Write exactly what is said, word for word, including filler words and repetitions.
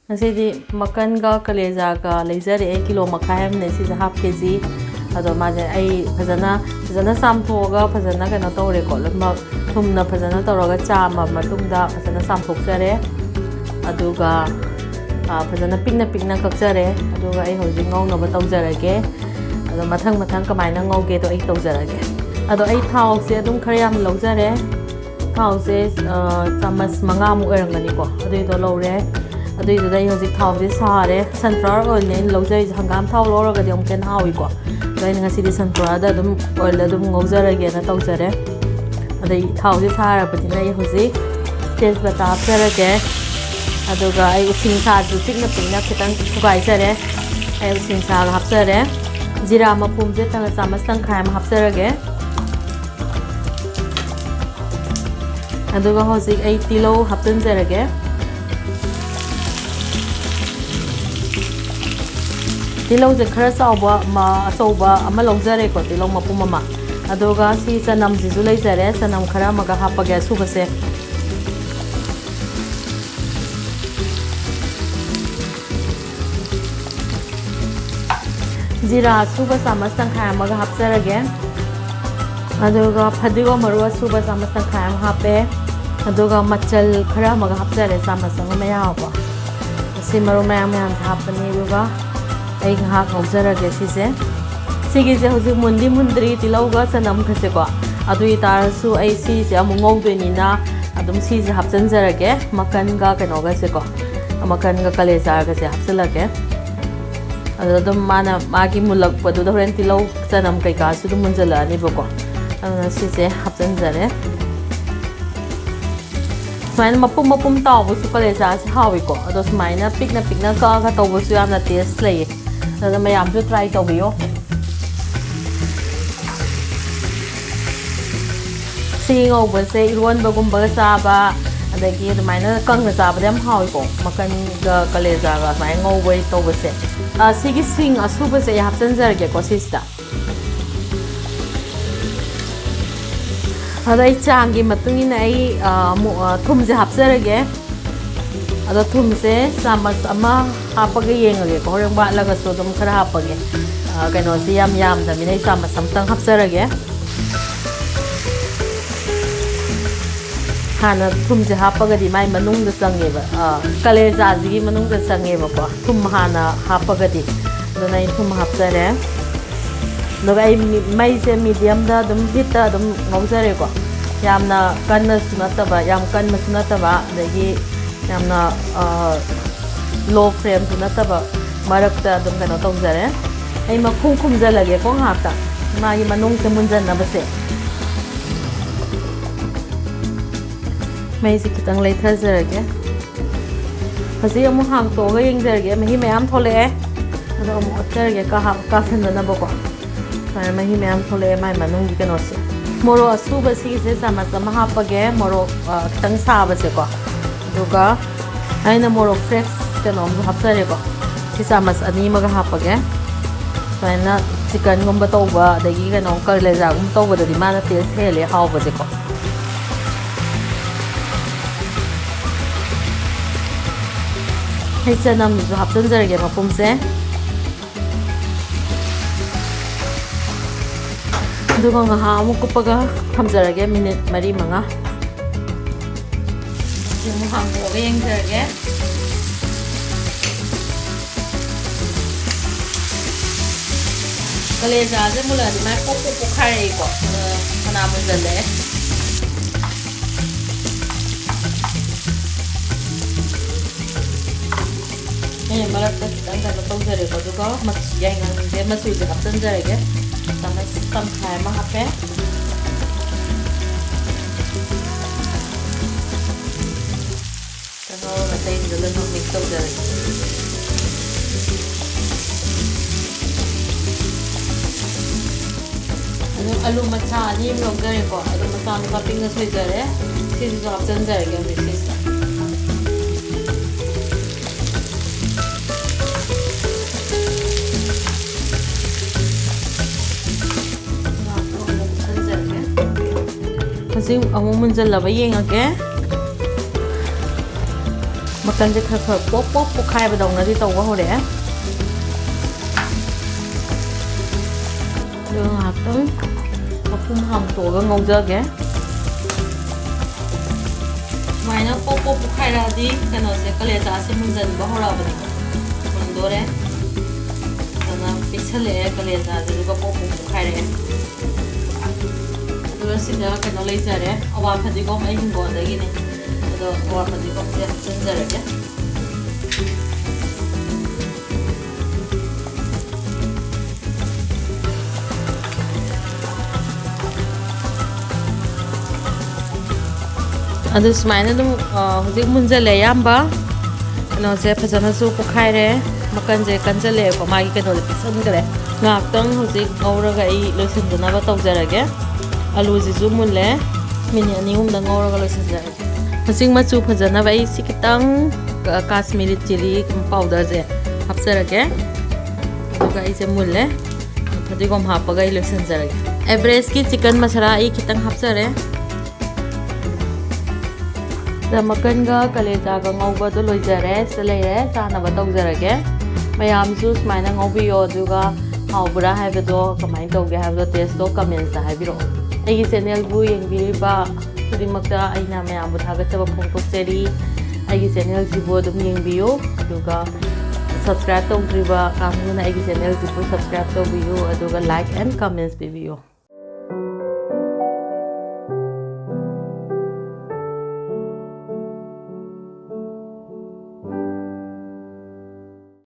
ꯉꯁꯤꯗꯤ ꯃꯀꯟꯒ ꯀꯂꯦꯖꯥꯒ ꯂꯩꯖꯔꯦ, ꯑꯩ ꯀꯤꯂꯣ ꯃꯈꯥꯏ ꯑꯃꯅꯦ ꯁꯤꯁꯦ, ꯍꯥꯐ ꯀꯦ ꯖꯤ꯫ ꯑꯗꯣ ꯃꯥꯁꯦ ꯑꯩ ꯐꯖꯅ, ꯐꯖꯅ ꯆꯥꯝꯊꯣꯛꯑꯒ ꯐꯖꯅ ꯀꯩꯅꯣ ꯇꯧꯔꯦꯀꯣ, ꯂꯣꯏꯅꯃꯛ ꯊꯨꯝꯅ ꯐꯖꯅ ꯇꯧꯔꯒ ꯆꯥꯝꯃ ꯃꯇꯨꯡꯗ ꯐꯖꯅ ꯆꯥꯝꯊꯣꯛꯆꯔꯦ꯫ ꯑꯗꯨꯒ, ꯑ, ꯐꯖꯅ ꯄꯤꯛꯅ ꯄꯤꯛꯅ ꯀꯛꯆꯔꯦ꯫ ꯑꯗꯨꯒ ꯑꯩ ꯍꯧꯖꯤꯛ ꯉꯧꯅꯕ ꯇꯧꯖꯔꯒꯦ꯫ ꯑꯗꯣ ꯃꯊꯪ ꯃꯊꯪ ꯀꯃꯥꯏꯅ ꯉꯧꯒꯦꯗꯣ ꯑꯩ ꯇꯧꯖꯔꯒꯦ꯫ ꯑꯗꯣ ꯑꯩ ꯊꯥꯎꯁꯦ ꯑꯗꯨꯝ ꯈꯔ ꯌꯥꯝꯅ ꯂꯧꯖꯔꯦ꯫ ꯊꯥꯎꯁꯦ, ꯑ, ꯆꯥꯃꯁ ꯃꯉꯥꯃꯨꯛ ꯑꯣꯏꯔꯝꯒꯅꯤꯀꯣ, ꯑꯗꯨꯏꯗꯣ ꯂꯧꯔꯦ꯫ ꯑꯗꯨꯏꯗꯨꯗ ꯑꯩ ꯍꯧꯖꯤꯛ ꯊꯥꯎꯁꯦ ꯁꯥꯔꯦ꯫ ꯁꯟꯐ꯭ꯂꯥꯋꯔ ꯑꯣꯏꯜꯅꯦ ꯑꯩꯅ ꯂꯧꯖꯔꯤꯁꯦ, ꯍꯪꯒꯥꯝ ꯊꯥꯎ ꯂꯧꯔꯒꯗꯤ ꯑꯃꯨꯛꯀ ꯍꯦꯟꯅ ꯍꯥꯎꯏꯀꯣ꯫ ꯑꯗꯣ ꯑꯩꯅ ꯉꯁꯤꯗꯤ ꯁꯟꯐ꯭ꯂꯥꯋꯔꯗ ꯑꯗꯨꯝ, ꯑꯣꯏꯜꯗ ꯑꯗꯨꯝ ꯉꯧꯖꯔꯒꯦꯅ ꯇꯧꯖꯔꯦ꯫ ꯑꯗꯩ ꯊꯥꯎꯁꯦ ꯁꯥꯔꯕꯅꯤꯅ ꯑꯩ ꯍꯧꯖꯤꯛ ꯇꯦꯖꯄꯇꯥ ꯍꯥꯞꯆꯔꯒꯦ꯫ ꯑꯗꯨꯒ ꯑꯩ ꯎꯁꯤꯡꯁꯥꯁꯨ ꯄꯤꯛꯅ ꯄꯤꯛꯅ ꯈꯤꯇꯪ ꯁꯨꯒꯥꯏꯖꯔꯦ꯫ ꯑꯩ ꯎꯁꯤꯡꯁꯥꯒ ꯍꯥꯞꯆꯔꯦ꯫ ꯖꯤꯔꯥ ꯃꯄꯨꯝꯁꯦ ꯇꯪ-, ꯆꯥꯃꯁ ꯇꯪꯈꯥꯏ ꯑꯃ ꯍꯥꯞꯆꯔꯒꯦ꯫ ꯑꯗꯨꯒ ꯍꯧꯖꯤꯛ ꯑꯩ ꯇꯤꯜꯍꯧ ꯍꯥꯞꯆꯤꯟꯖꯔꯒꯦ꯫ ꯇꯤꯜꯍꯧꯁꯦ ꯈꯔ ꯆꯥꯎꯕ ꯑꯃ, ꯑꯆꯧꯕ ꯑꯃ ꯂꯧꯖꯔꯦꯀꯣ, ꯇꯤꯜꯍꯧ ꯃꯄꯨꯝ ꯑꯃ꯫ ꯑꯗꯨꯒ ꯁꯤ ꯆꯅꯝꯁꯤꯁꯨ ꯂꯩꯖꯔꯦ, ꯆꯅꯝ ꯈꯔ ꯑꯃꯒ ꯍꯥꯞꯄꯒꯦ ꯑꯁꯨꯕꯁꯦ꯫ ꯖꯤꯔꯥ ꯑꯁꯨꯕ ꯆꯥꯃꯁ ꯇꯪꯈꯥꯏ ꯑꯃꯒ ꯍꯥꯞꯆꯔꯒꯦ꯫ ꯑꯗꯨꯒ ꯐꯗꯤꯒꯣꯝ ꯃꯔꯨ ꯑꯁꯨꯕ ꯆꯥꯃꯁ ꯇꯪꯈꯥꯏ ꯑꯃ ꯍꯥꯞꯄꯦ꯫ ꯑꯗꯨꯒ ꯃꯆꯜ ꯈꯔ ꯑꯃꯒ ꯍꯥꯞꯆꯔꯦ, ꯆꯥꯃꯁ ꯑꯃ ꯃꯌꯥꯀꯣ꯫ ꯁꯤ ꯃꯔꯨ ꯃꯌꯥꯝ ꯃꯌꯥꯝꯁꯦ ꯍꯥꯞꯄꯅꯤ꯫ ꯑꯗꯨꯒ ꯑꯩ ꯉꯥꯏꯍꯥꯛ ꯉꯧꯖꯔꯒꯦ ꯁꯤꯁꯦ꯫ ꯁꯤꯒꯤꯁꯦ ꯍꯧꯖꯤꯛ ꯃꯨꯟꯗꯤ ꯃꯨꯟꯗ꯭ꯔꯤ, ꯇꯤꯜꯍꯧꯒ ꯆꯅꯝꯒꯁꯦꯀꯣ꯫ ꯑꯗꯨ ꯑꯣꯏꯇꯥꯔꯁꯨ ꯑꯩ ꯁꯤꯁꯦ ꯑꯃꯨꯛ ꯉꯧꯗꯣꯏꯅꯤꯅ ꯑꯗꯨꯝ ꯁꯤꯁꯦ ꯍꯥꯞꯆꯤꯟꯖꯔꯒꯦ, ꯃꯀꯟꯒ ꯀꯩꯅꯣꯒꯁꯦꯀꯣ, ꯃꯀꯟꯒ ꯀꯂꯦꯖꯥꯒꯁꯦ ꯍꯥꯞꯆꯤꯜꯂꯒꯦ꯫ ꯑꯗꯨꯗ ꯑꯗꯨꯝ ꯃꯥꯅ ꯃꯥꯒꯤ ꯃꯨꯜꯂꯛꯄꯗꯨꯗ ꯍꯣꯔꯦꯟ ꯇꯤꯜꯍꯧ ꯆꯅꯝ ꯀꯩꯀꯥꯁꯨ ꯑꯗꯨꯝ ꯃꯨꯟꯖꯜꯂꯛꯑꯅꯤꯕꯀꯣ꯫ ꯑꯗꯨꯅ ꯁꯤꯁꯦ ꯍꯥꯞꯆꯤꯟꯖꯔꯦ꯫ ꯁꯨꯃꯥꯏꯅ ꯃꯄꯨꯝ ꯃꯄꯨꯝ ꯇꯥꯎꯕꯁꯨ ꯀꯂꯦꯖꯥꯁꯦ ꯍꯥꯎꯏꯀꯣ, ꯑꯗꯣ ꯁꯨꯃꯥꯏꯅ ꯄꯤꯛꯅ ꯄꯤꯛꯅ ꯀꯛꯑꯒ ꯇꯧꯕꯁꯨ ꯌꯥꯝꯅ ꯇꯦꯁ ꯂꯩꯌꯦ꯫ ꯑꯗꯨꯅ ꯃꯌꯥꯝꯁꯨ ꯇ꯭ꯔꯥꯏ ꯇꯧꯕꯤꯌꯣ꯫ ꯁꯤ ꯉꯧꯕꯁꯦ ꯏꯔꯣꯟꯕꯒꯨꯝꯕꯒ ꯆꯥꯕ, ꯑꯗꯒꯤ ꯑꯗꯨꯃꯥꯏꯅ ꯀꯪꯅ ꯆꯥꯕꯗ ꯌꯥꯝ ꯍꯥꯎꯏꯀꯣ, ꯃꯀꯟꯒ ꯀꯂꯦꯖꯥꯒ ꯁꯨꯃꯥꯏꯅ ꯉꯧꯕ ꯇꯧꯕꯁꯦ꯫ ꯑ, ꯁꯤꯒꯤ ꯁꯤꯡ ꯑꯁꯨꯕꯁꯦ ꯑꯩ ꯍꯥꯞꯆꯤꯟꯖꯔꯒꯦꯀꯣ ꯁꯤꯁꯤꯗ꯫ ꯑꯗꯣ ꯑꯩ ꯆꯥꯡꯒꯤ ꯃꯇꯨꯡ ꯏꯟꯅ ꯑꯩ, ꯑ, ꯑꯃꯨꯛ, ꯑ, ꯊꯨꯝꯁꯦ ꯍꯥꯞꯆꯔꯒꯦ꯫ ꯑꯗꯣ ꯊꯨꯝꯁꯦ ꯆꯥꯃꯁ ꯑꯃ ꯍꯥꯞꯄꯒ ꯌꯦꯡꯉꯒꯦꯀꯣ, ꯍꯣꯔꯦꯟ ꯋꯥꯠꯂꯒꯁꯨ ꯑꯗꯨꯝ ꯈꯔ ꯍꯥꯞꯄꯒꯦ꯫ ꯑ, ꯀꯩꯅꯣꯁꯤ ꯌꯥꯝ ꯌꯥꯝꯗꯕꯅꯤꯅ ꯑꯩ ꯆꯥꯃꯁ ꯑꯃꯇꯪ ꯍꯥꯞꯆꯔꯒꯦ꯫ ꯍꯥꯟꯅ ꯊꯨꯝꯁꯦ ꯍꯥꯞꯄꯒꯗꯤ ꯃꯥꯏ ꯃꯅꯨꯡꯗ ꯆꯪꯉꯦꯕ, ꯑ, ꯀꯂꯦꯖꯥꯁꯤꯒꯤ ꯃꯅꯨꯡꯗ ꯆꯪꯉꯦꯕꯀꯣ, ꯊꯨꯝ ꯍꯥꯟꯅ ꯍꯥꯞꯄꯒꯗꯤ꯫ ꯑꯗꯨꯅ ꯑꯩ ꯊꯨꯝ ꯍꯥꯞꯆꯔꯦ꯫ ꯑꯗꯨꯒ ꯑꯩ ꯃꯤ-, ꯃꯩꯁꯦ ꯃꯤꯗꯤꯌꯝꯗ ꯑꯗꯨꯝ, ꯍꯤꯠꯇ ꯑꯗꯨꯝ ꯉꯧꯖꯔꯦꯀꯣ꯫ ꯌꯥꯝꯅ ꯀꯟꯅꯁꯨ ꯅꯠꯇꯕ, ꯌꯥꯝ ꯀꯟꯕꯁꯨ ꯅꯠꯇꯕ, ꯑꯗꯒꯤ ꯌꯥꯝꯅ, ꯑ, ꯂꯣ ꯐ꯭ꯂꯦꯝꯁꯨ ꯅꯠꯇꯕ, ꯃꯔꯛꯇ ꯑꯗꯨꯝ ꯀꯩꯅꯣ ꯇꯧꯖꯔꯦ꯫ ꯑꯩ ꯃꯈꯨꯝ ꯈꯨꯝꯖꯤꯜꯂꯒꯦꯀꯣ ꯉꯥꯏꯍꯥꯛꯇ, ꯃꯥꯒꯤ ꯃꯅꯨꯡꯁꯦ ꯃꯨꯟꯖꯟꯅꯕꯁꯦ꯫ ꯃꯩꯁꯦ ꯈꯤꯇꯪ ꯂꯩꯊꯖꯔꯒꯦ꯫ ꯍꯧꯖꯤꯛ ꯑꯃꯨꯛ ꯍꯥꯡꯇꯣꯛꯑꯒ ꯌꯦꯡꯖꯔꯒꯦ, ꯃꯍꯤ ꯃꯌꯥꯝ ꯊꯣꯛꯂꯛꯑꯦ꯫ ꯑꯗꯣ ꯑꯃꯨꯛ ꯑꯣꯠꯆꯔꯒꯦ, ꯀꯥ-, ꯀꯥꯁꯟꯗꯅꯕꯀꯣ꯫ ꯁꯨꯃꯥꯏꯅ ꯃꯍꯤ ꯃꯌꯥꯝ ꯊꯣꯛꯂꯛꯑꯦ ꯃꯥꯏ ꯃꯅꯨꯡꯒꯤ ꯀꯩꯅꯣꯁꯦ꯫ ꯃꯣꯔꯣꯛ ꯑꯁꯨꯕ ꯁꯤꯒꯤꯁꯦ ꯆꯥꯃꯁ ꯑꯃ ꯍꯥꯞꯄꯒꯦ, ꯃꯣꯔꯣꯛ, ꯑ, ꯈꯤꯇꯪ ꯁꯥꯕꯁꯦꯀꯣ꯫ ꯑꯗꯨꯒ ꯑꯩꯅ ꯃꯣꯔꯣꯛ ꯐ꯭ꯔꯦꯁ ꯀꯩꯅꯣꯝꯁꯨ ꯍꯥꯞꯆꯔꯦꯀꯣ꯫ ꯁꯤ ꯆꯥꯃꯁ ꯑꯅꯤ ꯑꯃꯒ ꯍꯥꯞꯄꯒꯦ꯫ ꯁꯨꯃꯥꯏꯅ ꯆꯤꯛꯀꯟꯒꯨꯝꯕ ꯇꯧꯕ, ꯑꯗꯒꯤ ꯀꯩꯅꯣ ꯀꯂꯦꯖꯥꯒꯨꯝꯕ ꯇꯧꯕꯗꯗꯤ ꯃꯥꯅ ꯇꯦꯁ ꯍꯦꯜꯂꯦ ꯍꯥꯎꯕꯁꯦꯀꯣ꯫ ꯑꯩ ꯆꯅꯝꯁꯨ ꯍꯥꯞꯆꯤꯟꯖꯔꯒꯦ ꯃꯄꯨꯝꯁꯦ꯫ ꯑꯗꯨꯒ ꯉꯥꯏꯍꯥꯛ ꯑꯃꯨꯛ ꯀꯨꯞꯄꯒ ꯊꯝꯖꯔꯒꯦ, ꯃꯤꯅꯤꯠ ꯃꯔꯤ ꯃꯉꯥ꯫ ꯑꯃꯨꯛ ꯍꯥꯡꯗꯣꯛꯑꯒ ꯌꯦꯡꯖꯔꯒꯦ꯫ ꯀꯂꯦꯖꯥꯁꯦ ꯃꯨꯜꯂꯛꯑꯗꯤ ꯃꯥꯏ ꯄꯣꯛ ꯄꯣꯛ ꯄꯣꯛꯈꯥꯏꯔꯛꯏꯀꯣ꯫ ꯑꯗꯣ ꯐꯅꯥ ꯃꯨꯟꯖꯜꯂꯛꯑꯦ꯫ ꯑꯩꯅ ꯃꯔꯛꯇ ꯈꯤꯇꯪ ꯀꯩꯅꯣ ꯇꯧꯖꯔꯦꯀꯣ, ꯑꯗꯨꯒ ꯃꯆꯨ ꯌꯥꯏꯉꯪꯁꯦ, ꯃꯆꯨꯁꯦ ꯍꯥꯞꯆꯤꯟꯖꯔꯒꯦ꯫ ꯆꯥꯃꯁ ꯇꯪꯈꯥꯏ ꯑꯃ ꯍꯥꯞꯄꯦ꯫ ꯀꯥꯡꯍꯧ ꯑꯇꯩꯁꯤꯗ ꯂꯣꯏꯅꯃꯛ ꯃꯤꯛꯁ ꯇꯧꯖꯔꯒꯦ꯫ ꯑꯗꯨ ꯑꯂꯨ ꯃꯆꯥ ꯑꯅꯤ ꯑꯃ ꯂꯧꯖꯔꯦꯀꯣ, ꯑꯗꯨ ꯃꯆꯥ ꯃꯆꯥ ꯄꯤꯛꯅ ꯁꯣꯏꯖꯔꯦ꯫ ꯁꯤꯁꯤꯁꯨ ꯍꯥꯞꯆꯤꯟꯖꯔꯒꯦ ꯍꯧꯖꯤꯛ ꯁꯤꯁꯤꯗ꯫ ꯍꯧꯖꯤꯛ ꯑꯃꯨꯛ ꯃꯨꯟꯖꯜꯂꯕ ꯌꯦꯡꯉꯒꯦ꯫ ꯃꯀꯟꯁꯦ ꯈꯔ ꯈꯔ ꯄꯣꯞ ꯄꯣꯞ ꯄꯣꯈꯥꯏꯕꯗꯧꯅꯗꯤ ꯇꯧꯕ ꯍꯧꯔꯛꯑꯦ꯫ ꯑꯗꯨꯒ ꯉꯥꯏꯍꯥꯛꯇꯪ ꯃꯈꯨꯝ ꯍꯥꯡꯇꯣꯛꯑꯒ ꯉꯧꯖꯒꯦ꯫ ꯁꯨꯃꯥꯏꯅ ꯄꯣꯞ ꯄꯣꯞ ꯄꯣꯈꯥꯏꯔꯛꯑꯗꯤ ꯀꯩꯅꯣꯁꯦ, ꯀꯂꯦꯖꯥꯁꯦ ꯃꯨꯟꯖꯟꯕ ꯍꯧꯔꯛꯑꯕꯅꯦ꯫ ꯃꯨꯟꯗꯣꯔꯦ꯫ ꯐꯖꯅ ꯄꯤꯛꯁꯜꯂꯛꯑꯦ ꯀꯂꯦꯖꯥꯁꯦ, ꯑꯗꯨꯒ ꯄꯣꯞ ꯄꯣꯞ ꯄꯣꯈꯥꯏꯔꯛꯑꯦ꯫ ꯑꯗꯨꯒ ꯁꯤꯗ ꯀꯩꯅꯣ ꯂꯩꯖꯔꯦ, ꯑꯋꯥ ꯐꯗꯤꯒꯣꯝ ꯑꯩ ꯍꯤꯡꯒꯣꯜꯗꯒꯤꯅꯦ꯫ ꯑꯗꯣ ꯑꯋꯥ ꯐꯗꯤꯒꯣꯝꯁꯦ ꯍꯥꯞꯆꯤꯟꯖꯔꯒꯦ꯫ ꯑꯗꯨ ꯁꯨꯃꯥꯏꯅ ꯑꯗꯨꯝ, ꯑ, ꯍꯧꯖꯤꯛ ꯃꯨꯟꯖꯜꯂꯦ ꯑꯌꯥꯝꯕ꯫ ꯀꯩꯅꯣꯁꯦ ꯐꯖꯅꯁꯨ ꯄꯣꯛꯈꯥꯏꯔꯦ꯫ ꯃꯀꯟꯁꯦ ꯀꯟꯖꯜꯂꯛꯑꯦꯀꯣ, ꯃꯥꯒꯤ ꯀꯩꯅꯣꯗꯣ ꯄꯤꯛꯁꯟꯈ꯭ꯔꯦ꯫ ꯉꯥꯏꯍꯥꯛꯇꯪ ꯍꯧꯖꯤꯛ ꯉꯧꯔꯒ ꯑꯩ ꯂꯣꯏꯁꯤꯟꯖꯅꯕ ꯇꯧꯖꯔꯒꯦ꯫ ꯑꯂꯨꯁꯤꯁꯨ ꯃꯨꯜꯂꯦ꯫ ꯃꯤꯅꯤꯠ ꯑꯅꯤ ꯑꯍꯨꯝꯗ ꯉꯧꯔꯒ ꯂꯣꯏꯁꯤꯟꯖꯔꯒꯦ꯫ ꯍꯧꯖꯤꯛ ꯃꯆꯨ ꯐꯖꯅꯕ ꯑꯩ ꯁꯤ ꯈꯤꯇꯪ ꯀ-, ꯀꯥꯁꯃꯤꯔꯤ ꯆꯤꯂꯤ ꯄꯥꯎꯗꯔꯁꯦ ꯍꯥꯞꯆꯔꯒꯦ꯫ ꯑꯗꯨꯒ ꯑꯩꯁꯦ ꯃꯨꯜꯂꯦ꯫ ꯐꯗꯤꯒꯣꯝ ꯍꯥꯞꯄꯒ ꯑꯩ ꯂꯣꯏꯁꯤꯟꯖꯔꯒꯦ꯫ ꯑꯦꯚꯔꯦꯁꯀꯤ ꯆꯤꯀꯟ ꯃꯁꯥꯂꯥ ꯑꯩ ꯈꯤꯇꯪ ꯍꯥꯞꯆꯔꯦ꯫ ꯁꯤꯗ ꯃꯀꯟꯒ ꯀꯂꯦꯖꯥꯒ ꯉꯧꯕꯗꯣ ꯂꯣꯏꯖꯔꯦ꯫ ꯁꯤꯗ ꯂꯩꯔꯦ, ꯆꯥꯅꯕ ꯇꯧꯖꯔꯒꯦ꯫ ꯃꯌꯥꯝꯁꯨ ꯁꯨꯃꯥꯏꯅ ꯉꯧꯕꯤꯌꯣ, ꯑꯗꯨꯒ ꯍꯥꯎꯕ꯭ꯔꯥ ꯍꯥꯏꯕꯗꯣ, ꯀꯃꯥꯏꯅ ꯇꯧꯒꯦ ꯍꯥꯏꯕꯗꯣ, ꯇꯦꯁꯇꯣ ꯀꯃꯦꯟꯁꯇ ꯍꯥꯏꯕꯤꯔꯛꯑꯣ꯫ ꯑꯩꯒꯤ ꯆꯦꯅꯦꯜꯕꯨ ꯌꯦꯡꯕꯤꯔꯤꯕ ꯈꯨꯗꯤꯡꯃꯛꯇ ꯑꯩꯅ ꯃꯌꯥꯝꯕꯨ ꯊꯥꯒꯠꯆꯕ ꯐꯣꯡꯗꯣꯛꯆꯔꯤ꯫ ꯑꯩꯒꯤ ꯆꯦꯅꯦꯜꯁꯤꯕꯨ ꯑꯗꯨꯝ ꯌꯦꯡꯕꯤꯌꯨ, ꯑꯗꯨꯒ ꯁꯕꯁꯀ꯭ꯔꯥꯏꯕ ꯇꯧꯗ꯭ꯔꯤꯕ ꯀꯥꯡꯕꯨꯅ ꯑꯩꯒꯤ ꯆꯦꯅꯦꯜꯁꯤꯕꯨ ꯁꯕꯁꯀ꯭ꯔꯥꯏꯕ ꯇꯧꯕꯤꯌꯨ, ꯑꯗꯨꯒ like and comments ꯄꯤꯕꯤꯌꯨ꯫